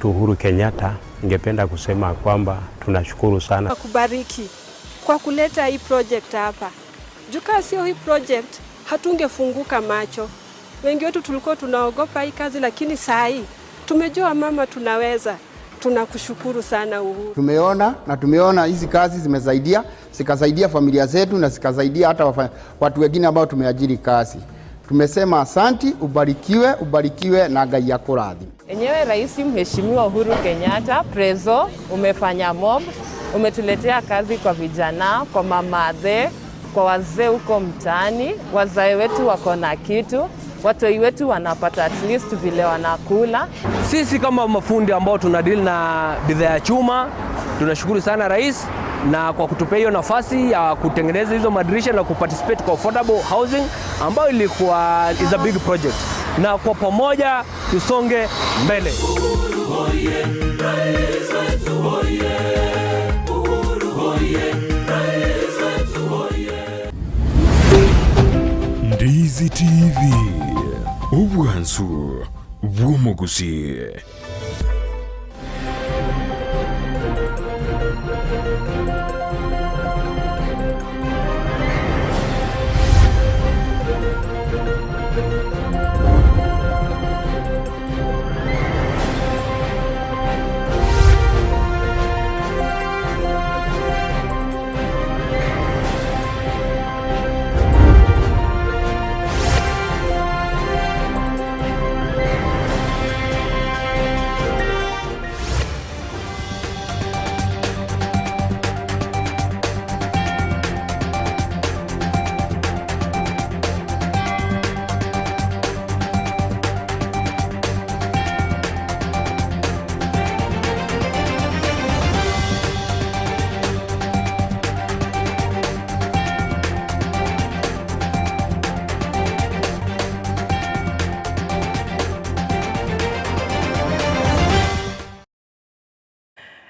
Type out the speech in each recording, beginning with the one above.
Uhuru Kenyatta, ningependa kusema kwamba tunashukuru sana. Akubariki kwa kuleta hii project hapa. Juu kama sio hii project hatungefunguka macho. Wengi wetu tulikuwa tunaogopa hii kazi, lakini saa hii tumejua mama, tunaweza. Tunakushukuru sana Uhuru. Tumeona na tumeona hizi kazi zimesaidia, zikasaidia familia zetu na zikasaidia hata watu wengine ambao tumeajiri kazi. Tumesema asanti, ubarikiwe, ubarikiwe na Ngai akurathime. Enyewe Rais Mheshimiwa Uhuru Kenyatta, Prezo, umefanya mob, umetuletea kazi kwa vijana, kwa mamadhe, kwa wazee huko mtaani. Wazee wetu wako na kitu, watoi wetu wanapata at least vile wanakula. Sisi kama mafundi ambao tunadeal na bidhaa ya chuma, tunashukuru sana rais na kwa kutupea hiyo nafasi ya kutengeneza hizo madirisha na kuparticipate kwa affordable housing ambayo ilikuwa is a big project, na kwa pamoja tusonge mbele. Ndizi TV, obwansu bw'omogusi.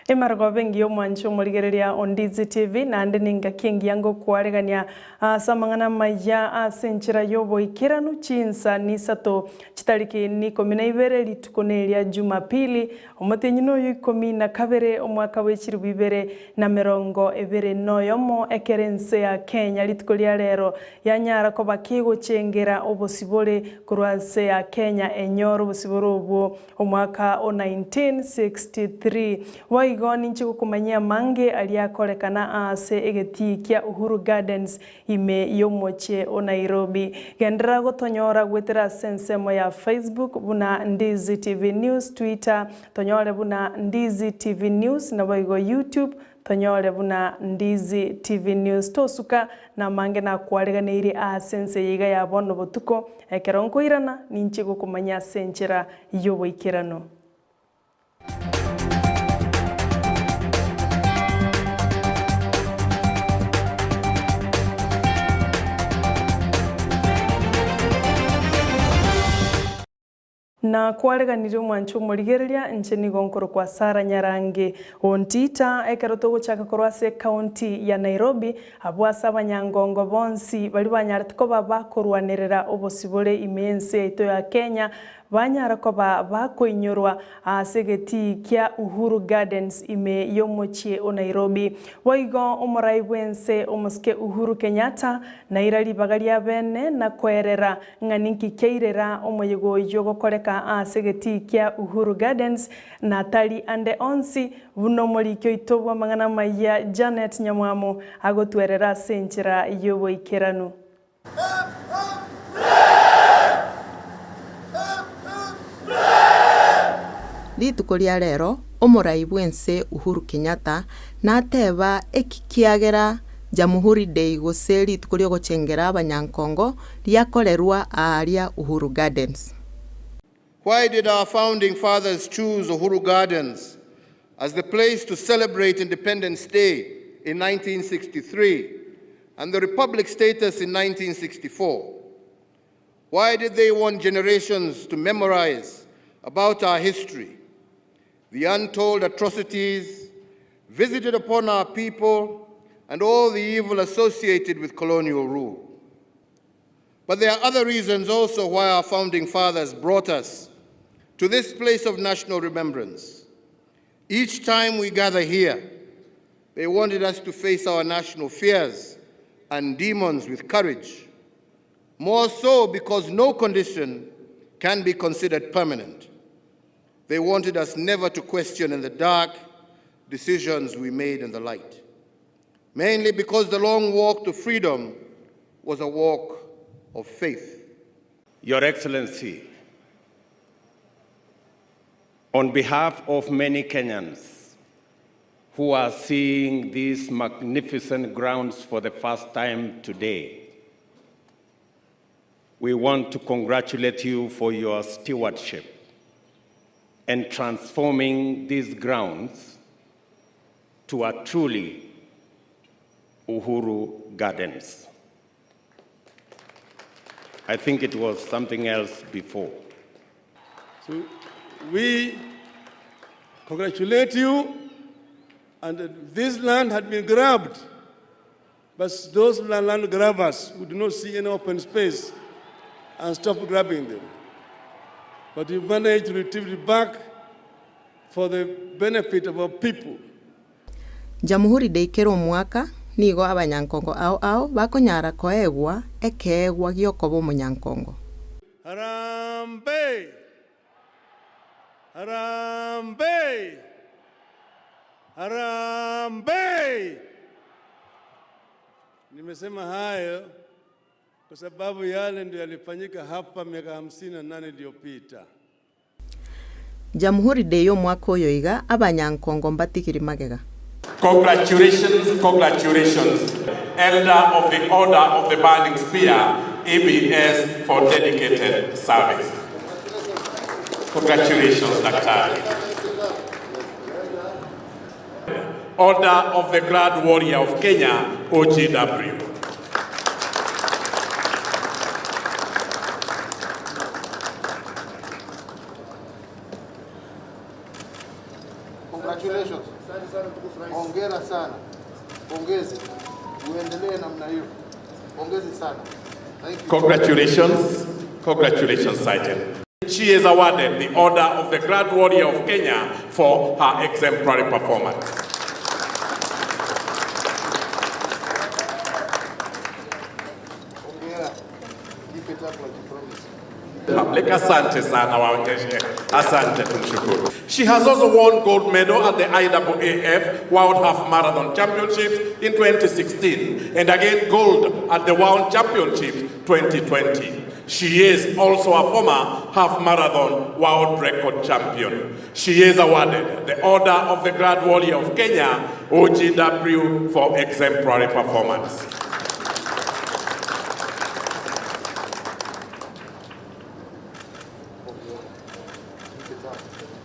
Emargobe engiya omwanche omorigereria o Ndizi TV naende nengaki engiya ngokwaregania ase amang'ana amaya ase enchera y'oboikeranu chinsa nisato chitariki ni ikomi na ibere rituko neria Jumapili omotenyi noyo ikomi na kabere omwaka bwe chilifu ibere na merongo ebere noyomo ekere ense ya Kenya rituko ria rero yanyara koba kegochengera obosibore korwa ense ya Kenya enyore obosibore obwo omwaka o 1963 boigo ninche gokomanyia amange aria akorekana ase egetii kia Uhuru Gardens ime y'omochie o Nairobi. Genderera gotonyora goetera ase ensemo ya Facebook buna Ndizi TV News, Twitter tonyore buna Ndizi TV News naboigo YouTube tonyore buna Ndizi TV News. Tosuka namange nakwareganeirie ase ense eye iga ya bono botuko, ekero nkoirana ninche gokomanyia ase enchera y'oboikeranu. Na kwareganirie omwancho omorigereria, inche nigo nkorokwa Sarah Nyarangi Ontita, ekero togochaka korwa ase ecounty ya Nairobi, abwo ase abanyangongo bonsi baria banyarete koba bakorwanerera obosibore ime y'ense yaito ya Kenya, Banyara koba bakoinyorwa ase egetii kia Uhuru Gardens ime y'omochie o Nairobi. Boigo omorai bw'ense omosike Uhuru Kenyatta naira ribaga ria bene na koerera ng'a ninki kiairera omoyega oyio gokoreka ase egetii kia Uhuru Gardens na tari ande onsi buna omoriki oito bw'amang'ana amayia Janet Nyamwamu agotwerera ase enchera y'oboikeranu. Rituko ria rero omorai bwense Uhuru Kenyatta nateba eki kiagera Jamhuri Day gose rituko riogochengera abanyankongo riakorerwa aaria Uhuru Gardens. Why did our founding fathers choose Uhuru Gardens as the place to celebrate Independence Day in 1963 and the Republic status in 1964? Why did they want generations to memorize about our history, the untold atrocities visited upon our people, and all the evil associated with colonial rule? But there are other reasons also why our founding fathers brought us to this place of national remembrance. Each time we gather here, they wanted us to face our national fears and demons with courage, more so because no condition can be considered permanent. They wanted us never to question in the dark decisions we made in the light, mainly because the long walk to freedom was a walk of faith. Your Excellency, on behalf of many Kenyans who are seeing these magnificent grounds for the first time today, we want to congratulate you for your stewardship and transforming these grounds to a truly Uhuru Gardens. I think it was something else before. So we congratulate you, and this land had been grabbed, but those land grabbers who do not see any open space and stop grabbing them. But you managed to retrieve it back for the benefit of our people. Jamhuri Day kera omwaka nigo abanyankongo ao ao bakonyara koegwa ekeegwa giokoba omonyankongo. Harambee! Harambee! Harambee! Nimesema hayo kwa sababu yale ndio yalifanyika hapa miaka 58 iliyopita. Jamhuri Day ya omwaka oyo iga abanyankongo mbatigiri magega. Congratulations, congratulations, Elder of the Order of the Burning Spear, ABS, for dedicated service. Congratulations, Daktari. Order of the Grand Warrior of Kenya, OGW. Congratulations. Hongera sana. Pongezi. Uendelee namna hiyo. Pongezi sana. Thank you. Congratulations. Congratulations, Sergeant. She is awarded the Order of the Grand Warrior of Kenya for her exemplary performance. Hongera. Keep it up like you promised. Public, asante sana waonyeshe. Asante, tumshukuru. She has also won gold medal at the IAAF World Half Marathon Championships in 2016 and again gold at the World Championships 2020. She is also a former half marathon world record champion. She is awarded the Order of the Grand Warrior of Kenya, OGW, for exemplary performance.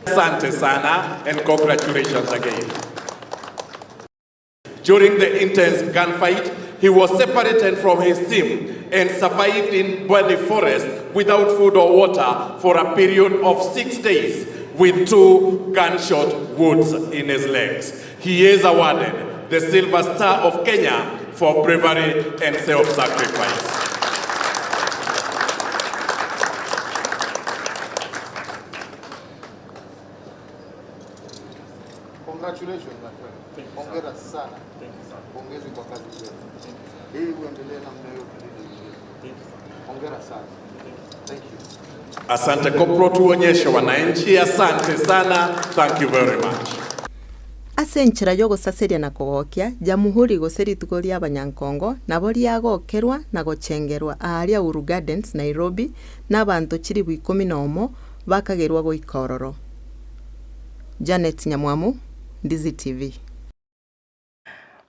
Asante sana and congratulations again. During the intense gunfight, he was separated from his team and survived in Bwedi Forest without food or water for a period of 6 days with 2 gunshot wounds in his legs. He is awarded the Silver Star of Kenya for bravery and self-sacrifice. Congratulations, my friend. Hongera sana. Pongezi kwa kazi njema. Hii uendelee namna hiyo tulivyo. Hongera sana. Thank you. Asante Kopro, tuonyeshe wananchi. Asante sana. Thank you very much. Ase enchera yogosaseria na kogokia Jamhuri gose rituko ria abanyankongo nabo riagokerwa na gochengerwa aaria Uhuru Gardens Nairobi na abanto chiribu ikomi na omo bakagerwa goika ororo. Janet Nyamwamu, Ndizi TV.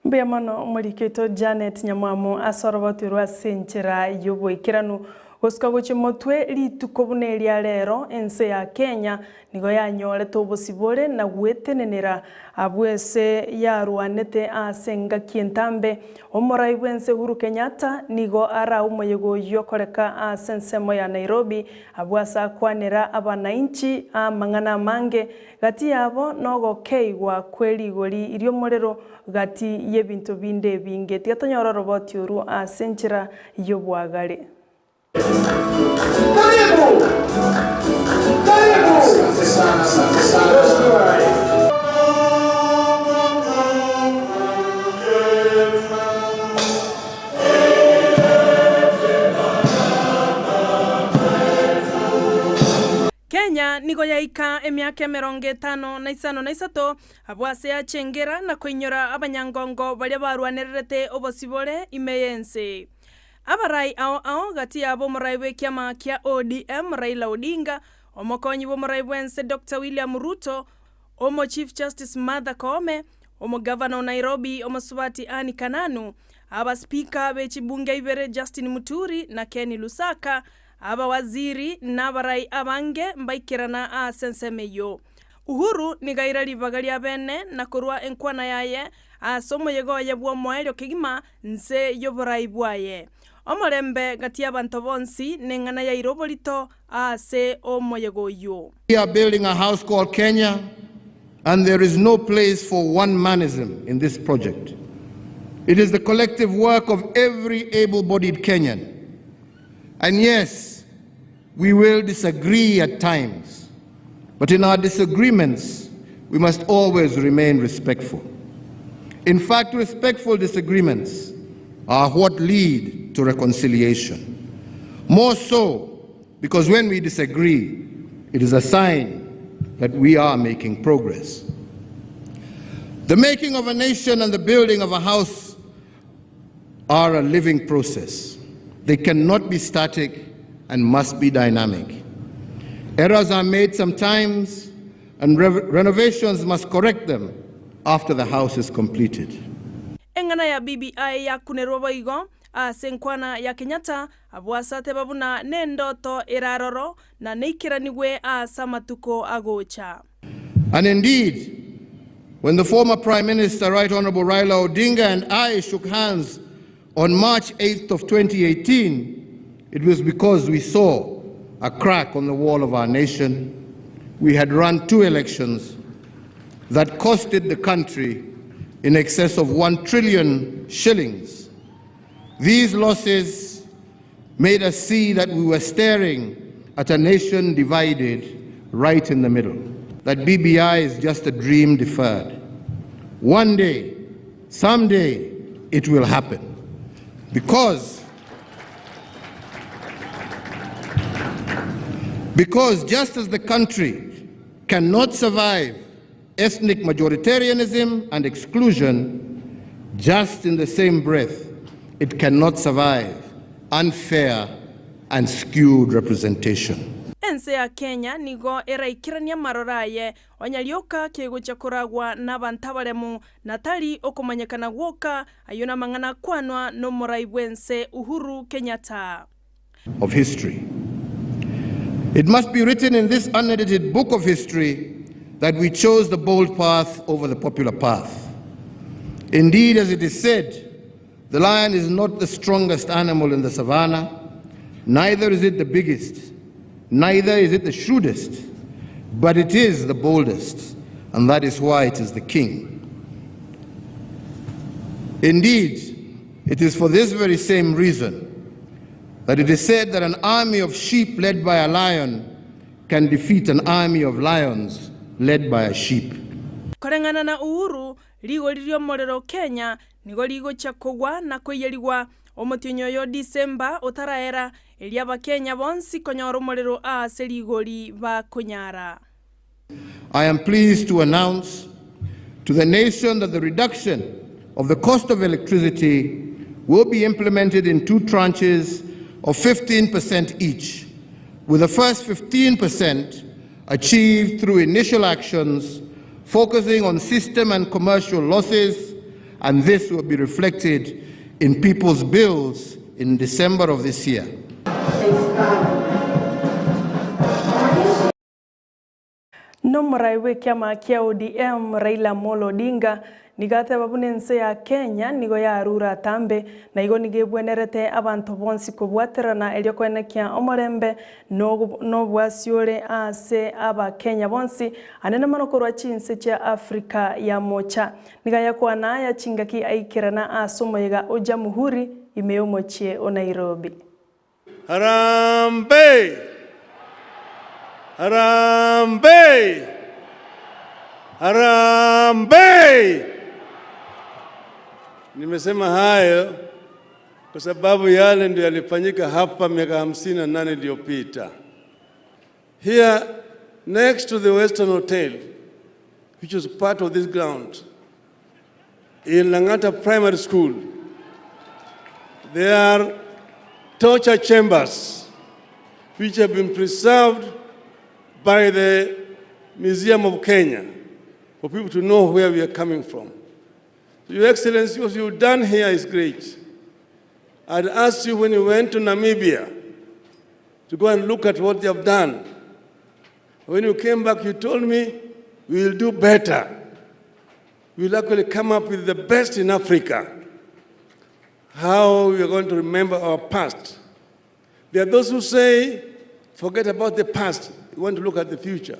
Mbuya mono omoriketo Janet Nyamwamu ase oroboto rwa ase enchera y'oboikeranu gosika gochia motwe rituko buna eria rero ense ya Kenya nigo yanyorete obosibore na gwetenenera abwo ase yarwanete ase engaki entambe omorai bwa ense Uhuru Kenyatta nigo ara omoyego oywo okoreka ase ensemo ya Nairobi abwo ase akwanera abananchi amang'ana amange gati yabo nogokeigwa kwa erigori ri'omorero gati y'ebinto binde ebinge tiga tonyora oroboti orwo ase enchera y'obwagare. Karibu. Kenya nigo yaika emiaka emerongo etano na isano na isato abwo ase yachengera na koinyora abanyangongo baria barwanererete obosibore ime y'ense. Abarai ao ao gati yabo omorai bw'ekiama kia ODM Raila Odinga, omokonyi bw'omorai bw'ense Doctor William Ruto, Omo Chief Justice Martha Koome, Omogavana o Nairobi Omosubati Anne Kananu, Abaspeaker be chibunge ibere Justin Muturi na Ken Lusaka, abawaziri na abarai abange mbaikerana ase ensemo eyio. Uhuru nigo aira ribaga ria bene na korua enkwana yaye ase omoyega oye bw'omoerio kegima nse y'oborai bwaye. Omorembe gati y'abanto bonsi neng'ana yaira oborito ase omoyega oyio. We are building a house called Kenya and there is no place for one-manism in this project. It is the collective work of every able-bodied Kenyan. And yes, we will disagree at times, but in our disagreements, we must always remain respectful. In fact, respectful disagreements are what lead to reconciliation. More so, because when we disagree, it is a sign that we are making progress. The making of a nation and the building of a house are a living process. They cannot be static and must be dynamic. Errors are made sometimes, and renovations must correct them after the house is completed. Eng'ana ya BBI yakunerwa boigo ase enkwana ya Kenyatta, abwo ase ateba buna nendoto ere aroro na neikeranigwe ase amatuko agocha. And indeed, when the former Prime Minister, Right Honorable Raila Odinga, and I shook hands on March 8th of 2018, it was because we saw a crack on the wall of our nation. We had run two elections that costed the country in excess of 1 trillion shillings. These losses made us see that we were staring at a nation divided right in the middle, that BBI is just a dream deferred. One day, someday, it will happen. Because, because just as the country cannot survive ethnic majoritarianism and exclusion, just in the same breath, it cannot survive unfair and skewed representation. Ense ya Kenya nigo eraikeranie amaroro aye, onye rioka kegochia koragwa nabanto abaremu, na tari okomanyekana gwoka, ayio namang'ana akwanwa nomorai bw'ense Uhuru Kenyatta. Of history. It must be written in this unedited book of history that we chose the bold path over the popular path. Indeed, as it is said, the lion is not the strongest animal in the savannah, neither is it the biggest, neither is it the shrewdest, but it is the boldest, and that is why it is the king. Indeed, it is for this very same reason that it is said that an army of sheep led by a lion can defeat an army of lions led by a sheep. Koreng'ana na Uhuru, rigori ri'omorero Kenya nigo rigochia kogwa na koiyerigwa omotienyi oyo December otaraera, erio Abakenya bonsi konyora omorero aase rigori bakonyara. I am pleased to announce to the nation that the reduction of the cost of electricity will be implemented in two tranches of 15% each, with the first 15% achieved through initial actions focusing on system and commercial losses, and this will be reflected in people's bills in December of this year. Nomorai bw'ekiama kia ODM Raila Amolo Odinga nigo ateba buna ense ya Kenya nigo yarure atambe na igo nigo ebwenerete abanto bonsi kobwaterana erio koenekia omorembe nobwasi ore ase Abakenya bonsi anene mono korwa chinse chia Africa ya Mocha. Nigo ayakwana aya chingaki aikerana ase omoyega o Jamhuri ime y'omochie o Nairobi. Harambee! Harambee! Harambee! Nimesema hayo kwa sababu yale ndio yalifanyika hapa miaka 58 iliyopita. Here next to the Western Hotel, which was part of this ground, in Langata Primary School, there are torture chambers which have been preserved by the Museum of Kenya for people to know where we are coming from. Your Excellency, what you've done here is great. I'd asked you when you went to Namibia to go and look at what they have done. When you came back, you told me, we will do better. We'll actually come up with the best in Africa. How we are going to remember our past. There are those who say, forget about the past, we want to look at the future.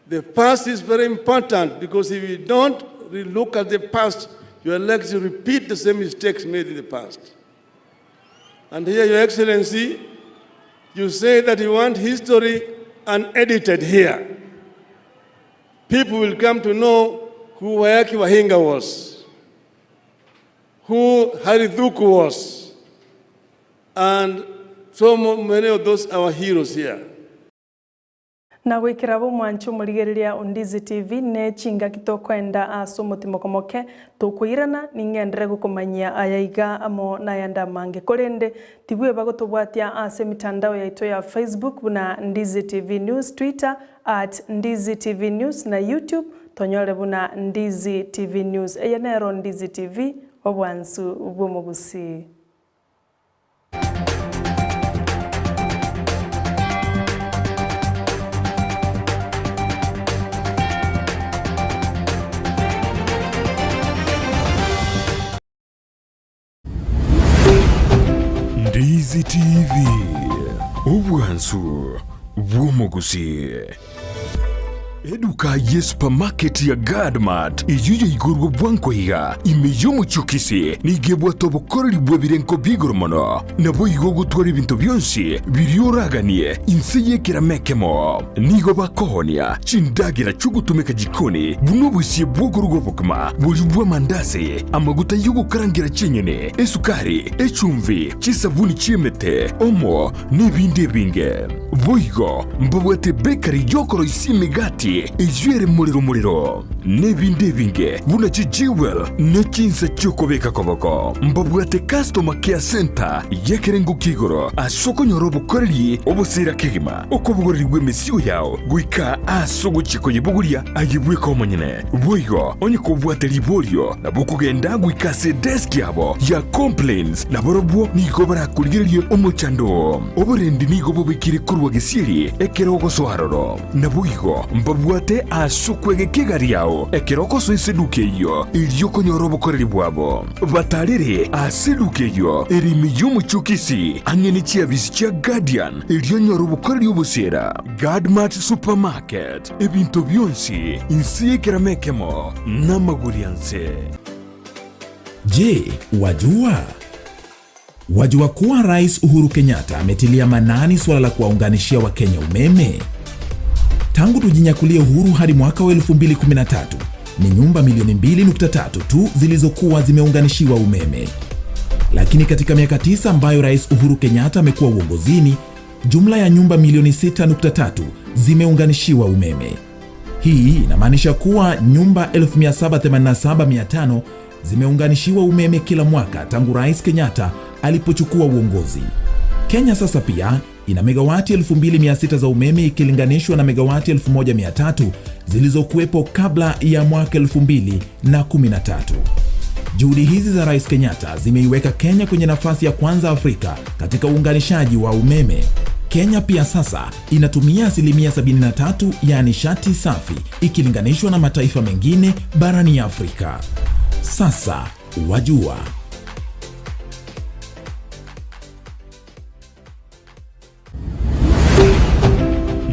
The past is very important because if you don't look at the past, you are likely to repeat the same mistakes made in the past. And here, Your Excellency, you say that you want history unedited here. People will come to know who Waiyaki Wahinga was, who Harry Thuku was, and so many of those our heroes here. Na gwikira bo mwancho murigereria Ondizi TV ne chingaki tokwenda ase omotimo komoke tokoirana ning'endere gokomanyia aya iga amo nayanda mange korende tibwe bagotobwatia ase mitandao yaito ya Facebook buna Ndizi TV News, Twitter at Ndizi TV News na YouTube tonyore buna Ndizi TV News. Eye nero Ndizi TV obwansu bw'omogusi. Ndizi TV, obwansu bw'omogusi. Eduka ye supermarket ya Guardmart eyio yaigorwe bwango iga ime y'omochie o Kisii nigo ebwate obokoreri bw'ebirengo bia igoro mono. Naboigo ogotwara ebinto bionsi biria oraganie inse y'ekerama ekemo. Nigo bakoonia chindagera chi'ogotumeka jikoni buna obosie bw'okoruga obokima, boria bw'amandasi, amaguta y'ogokarangera chinyeni, esukari, echumbi, chisabuni chi'emete, omo, n'ebinde ebinge. Boigo mbabwate bakery y'okoroisia emegati eyio ere morero morero, n'ebinde ebinge buna chijewel ne chinsa chi'okobeka koboko. Mbabwate customer care center y'ekerengo kia igoro ase okonyora obokoreri obosira kegima, okobogorerigwa emesigo yao goika ase ogochia koyebogoria aye bweka omonyene. Boigo onye kobwate riborio nabo okogenda goika ase edesk yabo ya complaints nabarobwo nigo barakorigererie omochando oo. Oborendi nigo bobekire korwa gesieri ekero ogosoa aroro. Naboigo mbabwate ase okwegeka egari yao ekero ogosoa ase eduka eyio, erio okonyora obokoreri bwabo. Batarere ase eduka eyio ere ime y'omochie o Kisii, ang'e ne chiabisi chia Guardian, erio onyore obokoreri obosiera. Guardmart Supermarket, ebinto bionsi inse y'ekerama ekemo namagori anse. Je, wajua? Wajua kuwa Rais Uhuru Kenyatta ametilia maanani suala la kuwaunganishia Wakenya umeme? Tangu tujinyakulie uhuru hadi mwaka wa 2013 ni nyumba milioni 2.3 tu zilizokuwa zimeunganishiwa umeme. Lakini katika miaka 9 ambayo Rais Uhuru Kenyatta amekuwa uongozini, jumla ya nyumba milioni 6.3 zimeunganishiwa umeme. Hii inamaanisha kuwa nyumba 1787,500 zimeunganishiwa umeme kila mwaka tangu Rais Kenyatta alipochukua uongozi. Kenya sasa pia ina megawati 2600 za umeme ikilinganishwa na megawati 1300 zilizokuwepo kabla ya mwaka 2013. Juhudi hizi za Rais Kenyatta zimeiweka Kenya kwenye nafasi ya kwanza Afrika katika uunganishaji wa umeme. Kenya pia sasa inatumia asilimia 73 ya nishati safi ikilinganishwa na mataifa mengine barani Afrika. Sasa wajua.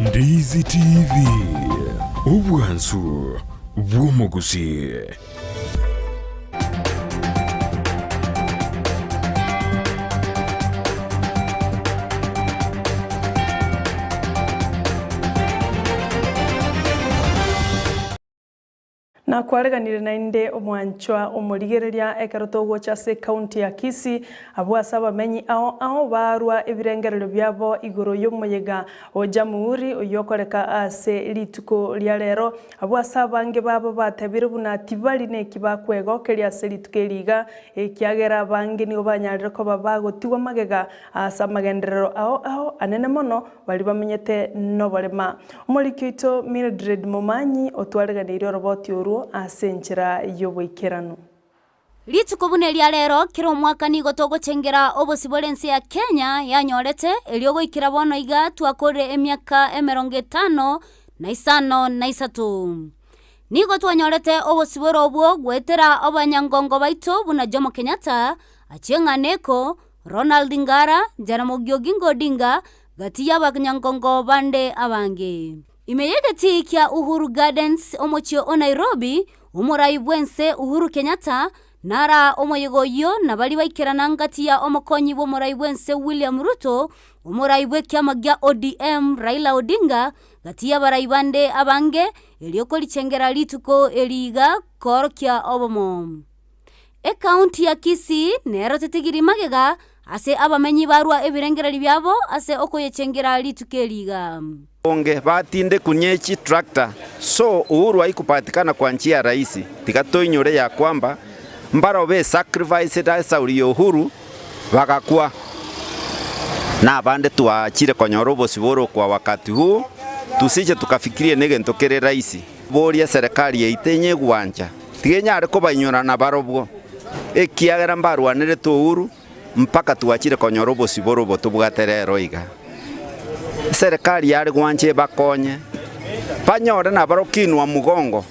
Ndizi TV, obwansu bw'omogusi. Nakwareganire naende omwanchwa omorigereria ekero togocha ase ekaunti ya Kisii, abwo ase abamenyi ao ao barwa ebirengererio biabo igoro y'omoyega o Jamhuri oyio okoreka ase rituko ria rero. Abwo ase abange babo batebire buna tibari neki bakwegokeria ase rituko eri iga, ekiagera abange nigo banyarire koba bagotigwa magega ase amagenderero ao ao anene mono baria bamenyete noborema. Omoriki oito Mildred Momanyi otwareganeirie oroboti orwo ase enchera y'oboikeranu. Rituko buna eria rero, kera omwaka nigo togochengera obosibore ense ya Kenya yanyorete, erio goikera bono iga twakorire emiaka emerongo etano na isano na isato. Nigo twanyorete obosibore obwo goetera abanyangongo baito buna Jomo Kenyatta, Achieng' Aneko, Ronald Ngara, Jaramogi Oginga Odinga, gati y'abanyangongo bande abange. Ime y'egetii kia Uhuru Gardens omochie o Nairobi, omorai bw'ense Uhuru Kenyatta nara omoyega oyio na baria baikerana ngati ya omokonyi bw'omorai bw'ense William Ruto, omorai bw'ekiama gia ODM Raila Odinga, gati y'abarai bande abange erio korichengera rituko eri iga koorokia obomo. Ekaunti ya Kisii nero tetigiri magega ase abamenyi barua ebirengererio biabo ase okoyechengera rituko eri iga. Onge batinde kunye chi tractor so uhuru haikupatikana kwa njia rahisi tiga toinyore ya kwamba mbaro be sacrificed esauri ya uhuru bagakwa na abande twachire konyora obosibore kwa wakati huu tusiche tukafikirie negento kere rahisi boria serikali yaito enye egwancha tiga enyare kobainyora nabarobwo ekiagera mbarwanerete uhuru mpaka twachire konyora obosibore obo tobwate rero iga. Eserekari yare gwancha ebakonye, banyore nabarokinwa mugongo,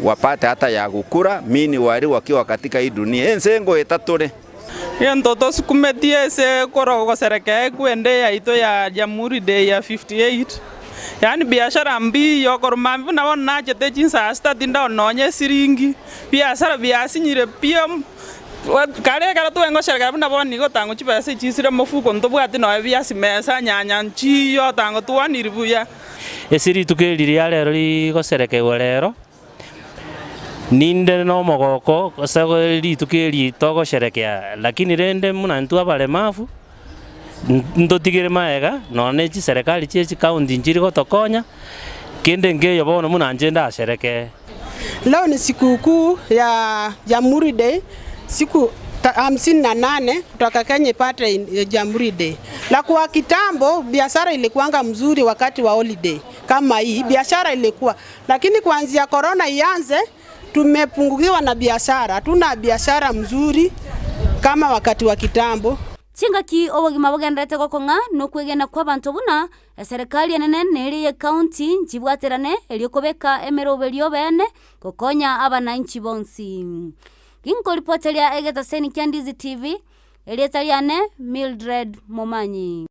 wapate hata ya gukura mini wari wakiwa katika hii dunia, ense ngoeta tore. Egento tosukumetie ase korwa goserekea ekwende yaito ya Jamhuri Day ya 58, yaani biashara mbiyo korwa mambia buna bono nachete chinsaa sita tindao nonye esiringi, biasara biasinyire pi. Kare ekero twengosherekera buna bono nigo otang'o chibesa echisire mofuko ntobwati nonya ebiasi mesa nyanya nchiyo otang'o twaniri buya. Ase rituko eri ria rero rigoserekigwa rero, ninde nomogoko ase rituko eri togosherekea, lakini rende buna intwe abaremafu, ntotigere magega nonya ne chiserekari chie chikaunti nchiri gotokonya, kende nkeiyo bono buna inche ndasherekee. Leo ni sikukuu ya Jamhuri Day, siku 58 kutoka Kenya ipate Jamhuri Day. Na kwa kitambo biashara ilikuwanga mzuri wakati wa holiday kama hii biashara ilikuwa, lakini kuanzia corona ianze tumepungukiwa na biashara, hatuna biashara mzuri kama wakati wa kitambo. Chingaki obogima bogendererete gokong'a nokwegena kw'abanto buna eserekari enene na eria y'ecounty nchibwaterane erio kobeka emeroberio beene gokonya abananchi bonsi. Ginkoripoteria egetaseni kia Ndizi TV, erieta riane Mildred Momanyi.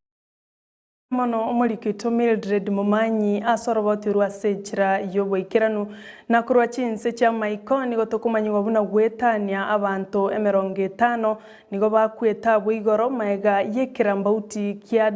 Mono omoriki oito Mildred Momanyi ase oroboti orwo ase enchera y'oboikeranu. Na korwa chinse chi'amaiko nigo tokomanyigwa buna goetania abanto emerongo etano nigo bakwete abwo igoro magega y'ekerambauti kia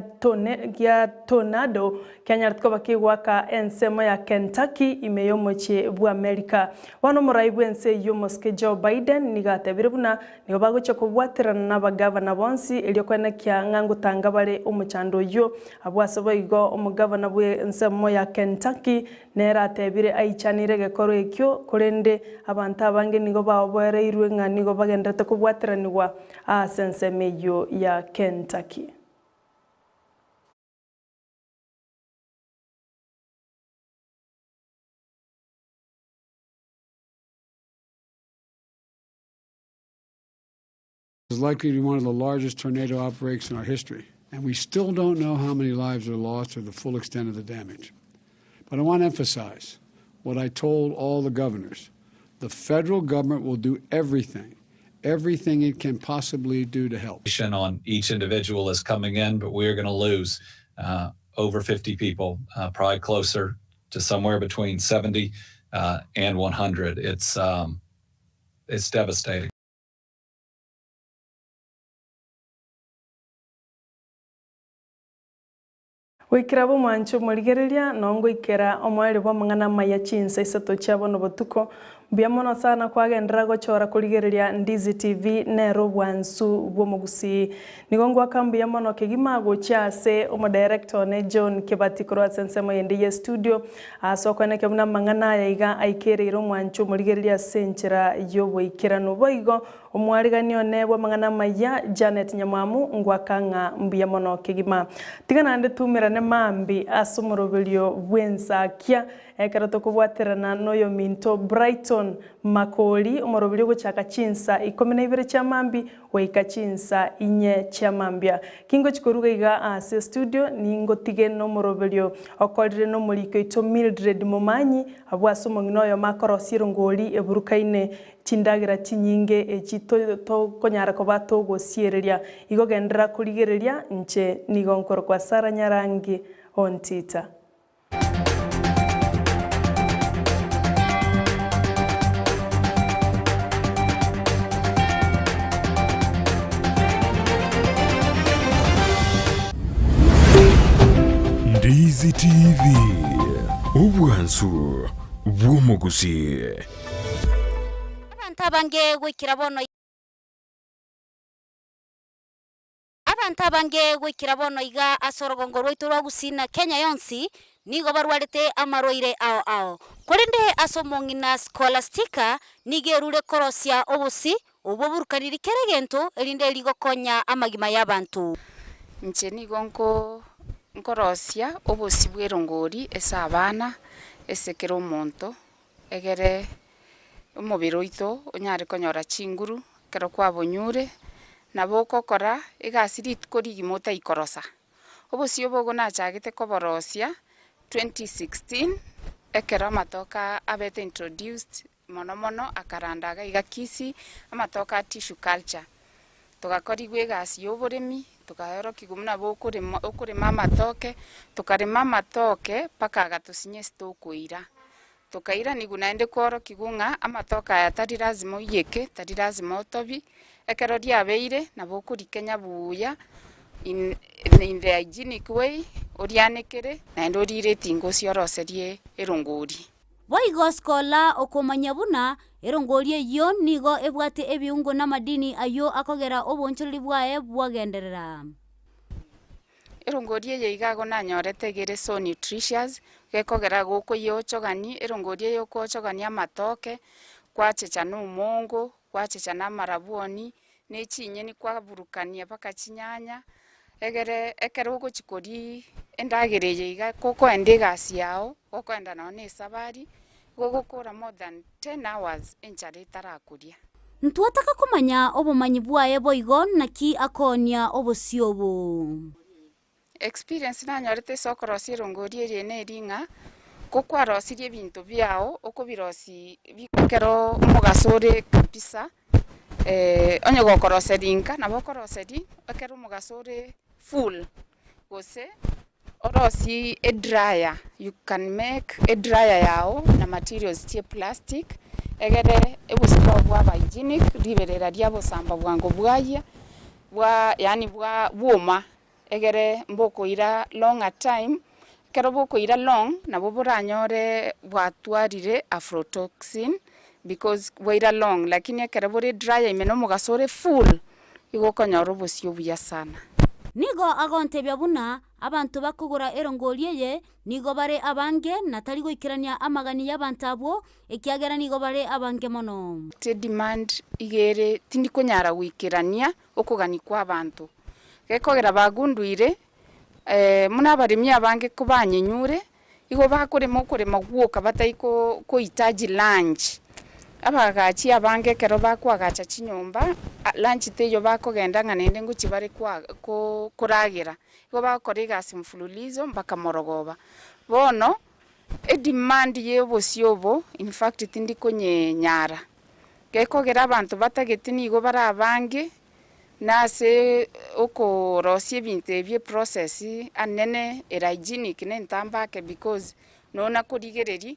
gia tornado kianyarete koba kegoaka ensemo ya Kentucky ime y'omochie bw'Amerika. Bono omorai bw'ense eyio omosike Joe Biden nigo atebire buna Nigo bagochia kobwaterana nabagavana bonsi erio koenekia ng'a ngotanga bare omochando oyio. Abwo ase boigo omogavana bw'ensemo ya Kentucky nere atebire aichanire egekorwa ekio, korende abanto abange nigo baoboereirwe ng'a nigo bagendererete kobwateranigwa ase ensemo eyio ya Kentucky. Is likely to be one of the largest tornado outbreaks in our history, and we still don't know how many lives are lost or the full extent of the damage. But I want to emphasize what I told all the governors. The federal government will do everything, everything it can possibly do to help. On each individual is coming in, but we are going to lose over 50 people, probably closer to somewhere between 70 and 100. It's, it's devastating. Goikera bomwancho omorigereria, nongoikera omoerio bw'amang'ana amaya chinsa isato chia bono botuko. Mbuya mono sana kwagenderera gochora korigereria Ndizi TV nere obwansu bw'omogusii. Nigo ngoaka mbuya mono kegima gochia ase omodirector one John Kibati korwa ase ensemo yende ye studio ase okoenekia buna amang'ana aya iga aikereire omwancho omorigereria ase enchera y'oboikeranu. Boigo Omwarigani one bw'amang'ana amaya, Janet Nyamwamu, ngwaka ng'a mbuya mono kegima. Tiga naende tumerane mambi ase omoroberio bw'ensakia, ekero tokobwaterana noyominto Brighton Makori, omoroberio ogochaka chinsa ikomi na ibere chia mambi goika chinsa inye chia mambia. Kingochi koruga iga ase estudio, ningotige nomoroberio okorire nomoriki oito Mildred Momanyi, abwo ase omong'ina oyomo akorosia erongori eburukaine Chindagera chinyinge echi tokonyara koba togosiereria. Igo genderera korigereria, inche nigo nkorokwa Sarah Nyarangi Ontita. Ndizi TV, obwansu bw'omogusii. Abanto abange goikera bono Abanto abange goikera bono iga ase orogongo rwaito rwa Gusii na Kenya yonsi nigo barwarete amarwaire ao ao. Korende ase omong'ina Scholastica nigo erure korosia obosi obwo borukaniri kera egento erinde rigokonya amagima y'abanto. Inche nigo nko nkorosia obosi bw'erongori ase abana, ase kera omonto, egere omobere oito onyare konyora chinguru ekero kwabonyure, nabo okokora egasi rituko rigima otaikorosa. Obosio obo nachagete koborosia 2016, ekero amatoke abete introduced mono mono akaranda iga iga Kisii, amatoke a tissue culture. Togakorigwa egasi ya oboremi, tokaorokigwa buna bokorema okorema amatoke, tokarema amatoke mpaka agatosinya ase tokoira. Tokairanigwa naende kworokigwa ng'a amatoke aya tari lazima oiyeke, tari lazima otobie, ekero riabeire nabo okorikenya buya in in the hygienic way, orianekere naende orire etingosi oroserie erongori. Boigo Scola okomanya buna erongori eyio nigo ebwate ebiungo na amadini ayio akogera oboonchoreri bwaye bwagenderera. Erongori eye iga igo nanyorete iga ere so nutritious, gekogera gokoyeochogani, erongori eye okoochogania amatoke, kwachecha na omongo, kwachecha na amarabwoni, na echinyeni kwaburukania mpaka chinyanya, egere ekero ogochi koria endagera eye iga kokoenda egasi yago, gokoenda nonye na esabari, igo ogokora more than ten hours enchara etarakoria. Ntwataka komanya obomanyi bwaye boigo naki akoonia obosio obo. Experience nanyorete ase okorosia erongori eria neri ng'a, ko kwarosirie ebinto biao, okobirosia ekero omogaso ore kabisa, onye gokoroseria inka nabo okoroseria ekero omogaso ore full, gose orosie edryer, you can make edryer yago na materials chia eplastic, egere obosio bwao bwaba hygienic, riberera riabosamba bwango bwayia, bwa yaani bwa bwoma. Egere mbokoira longer time, ekero bokoira long nabo boranyore bwatwarire aflotoxin because bwaira long lakini ekero bore dry ime na omogaso ore full, igo okonyora obosio obuya sana. Nigo agontebia buna abanto bakogora erongori eye nigo bare abange na tari goikerania amagani y'abanto abwo, ekiagera nigo bare abange mono. Demand iga ere tindikonyara goikerania okogania kw'abanto. Gekogera bagunduire, buna abaremi abange kobanyenyure, igo bakorema okorema gwoka batai kohitaji lunch. Abaagachi abange ekero bakoagacha chinyomba, lunch teiyo bakogenda ng'a naende ngochia bare koragera. Igo bagokora egasi mfululizo mpaka morogoba. Bono, edemand ya obosio obo in fact tindi konyenyara. Gekogera abanto batageti nigo bare abange, na ase okorosia ebinto ebi eprocess anene ere hygienic na entambe ake because nona korigereria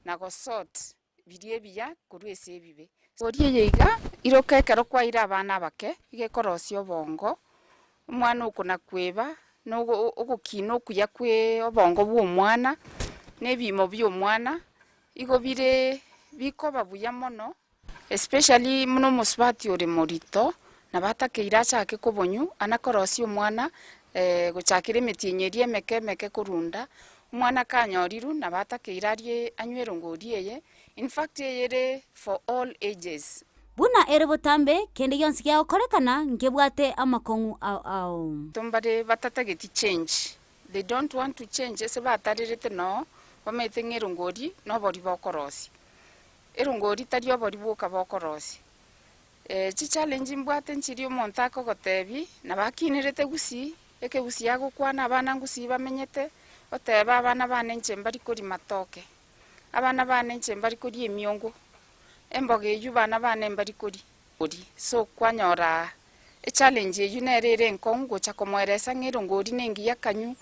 na gosort biria ebiya korwa ase ebibe. Oria eye iga, iroka ekero kwaire abana abake, iga ekorosia obongo, omwana oko nakweba. Na ogokina okuya kwe obongo bwa omwana, na ebiimo bia omwana, igo bire bikoba buya mono, especially buna omosubati ore morito, nabo atakeire achake kobonywa, ana korosia omwana gochakera emetienyi eria emeke emeke korunda, omwana kanyorirwe nabo atakeire arie anywe erongori eye, in fact eye ere for all ages. Buna ere botambe, kende gionsi gegokorekana nkebwate amakong'u ao ao. Mbare batatageti change, they don't want to change ase batarerete noo bamaete ng'a erongori nobori bokorosia. Erongori tari obori bwoka bokorosia. Chichallenge mbwate nchiria omonto akogotebi, nabo akinerete gusii, ekegusii agokwana abana ngusii bamenyete, otebe abana bane inche mbari koria matoke, abana bane inche mbari koria emiongo, Emboga eyio bana bane mbari koria. So kwanyora echallenge eyio nere ere enkong'u gocha komoeresa ng'a erongori nengiya kanywa,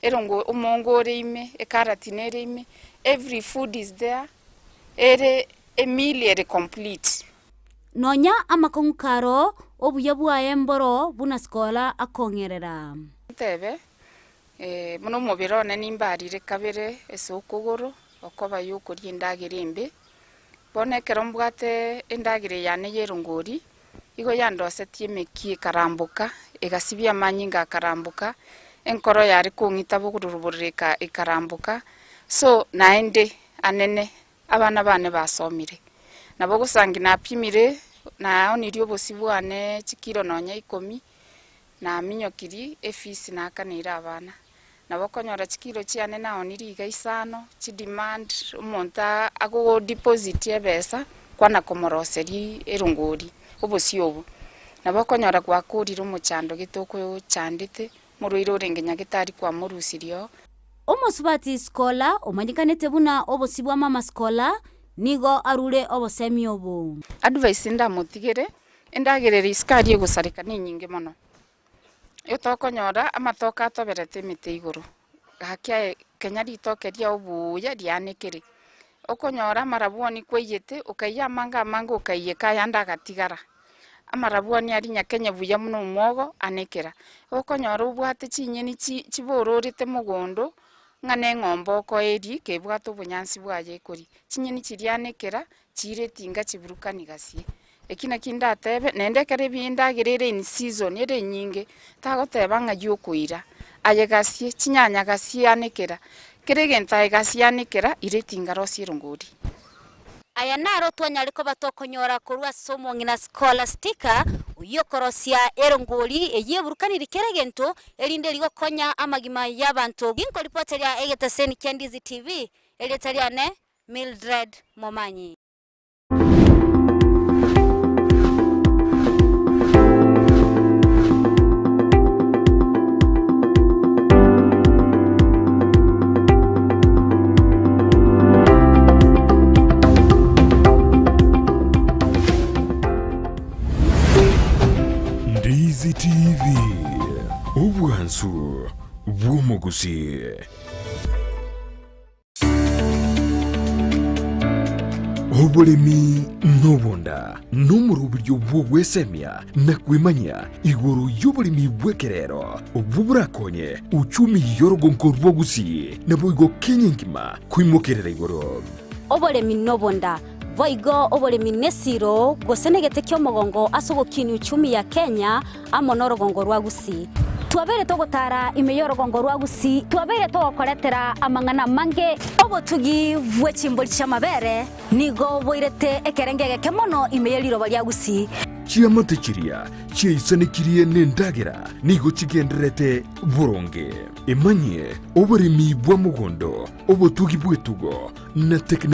erongo omongo ore ime, ekarati nere ime, every food is there, ere emeal ere complete. Nonya amakong'u karo, obuya bwaye mboro buna Sikola akong'erera. Ntebe, buna omobere one nimbarire kabere ase okogoro, okoba yokoria endagera embe, Bono ekero mbwate endagera eyane y'erongori, igo yandosetie emekia ekaramboka, egasibia amanyinga akaramboka, enkoro yare kong'ita bororo bororo ekaramboka, so naende anene abana bane basomire. Nabo ogosangi napimire, naonirie obosie bwane chikiro nonya ikomi, Naminyokirie efisi naakaneire abana. Nabo okonyora chikilo chiane naonirie iga isano, chidemand omonto agodeposit ebesa kwana komoroseria erongori, obosie obo. Nabo okonyora gwakorire omochando gete okochandete, omorwaire orenge nyagetari kwamorusirie oo. Omosubati Scola, omanyekanete buna obosie bwa Mama Scola, nigo arure obosemi obo. Advice ndamotigere, Endagera ere isiko aria egosareka nenyinge mono, etokonyora amatoke atoberete emete igoro, gaki aye kenya ritoke riao buya rianekere, okonyora amarabwoni kwaiyete, okaiya amange amange okaiyeka ayande agatigara, amarabwoni aria nyakenye buya buna omwogo anekera. Okonyora obwate chinyeni chi chibororete mogondo, ng'a na eng'ombe okoeria kebwate obonyansi bwaye ekoria, chinyeni chiria anekera, chiire etinga chiburukani gasie. Eki nakio ndatebe, naende ekero endagera ere in season ere enyinge, tagoteba ng'ai okoira, aye gasie, chinyanya gasie anekera, kera egento aye gasie anekera, ira etinga rosia erongori. Aya naro twanyare koba tokonyora korwa ase omong'ina Scholastica, oyio okorosia erongori eyio eburukaniri kera egento, erinde rigokonya amagima y'abanto. Ginkoripoteria egeteseni kia Ndizi TV, erieta riane Mildred Momanyi. Ndizi TV, obwansu bw'omogusii. Oboremi nobonda nomoroberio bw'ogwesemia na kwemanyia igoro y'oboremi bw'ekerero obwo borakonye uchumi y'orogonko rwa Gusii naboigo Kenya engima koimokerera igoro. Oboremi nobonda, boigo oboremi nesiro gose negete ki'omogongo ase ogokinia uchumi ya Kenya amo norogongo rwa Gusii. Twabeire togotara ime y'orogongo rwa Gusii, twabeire togokoretera amang'ana amange. Obotugi bwe chimbori chi'amabere nigo boirete ekerengo egeke mono ime ye riroba ria Gusii. Chiamate chiria chiaisanekirie nendagera nigo chigendererete boronge. Emanyie oboremi bwa mogondo, obotugi bw'etugo, na teknoloji.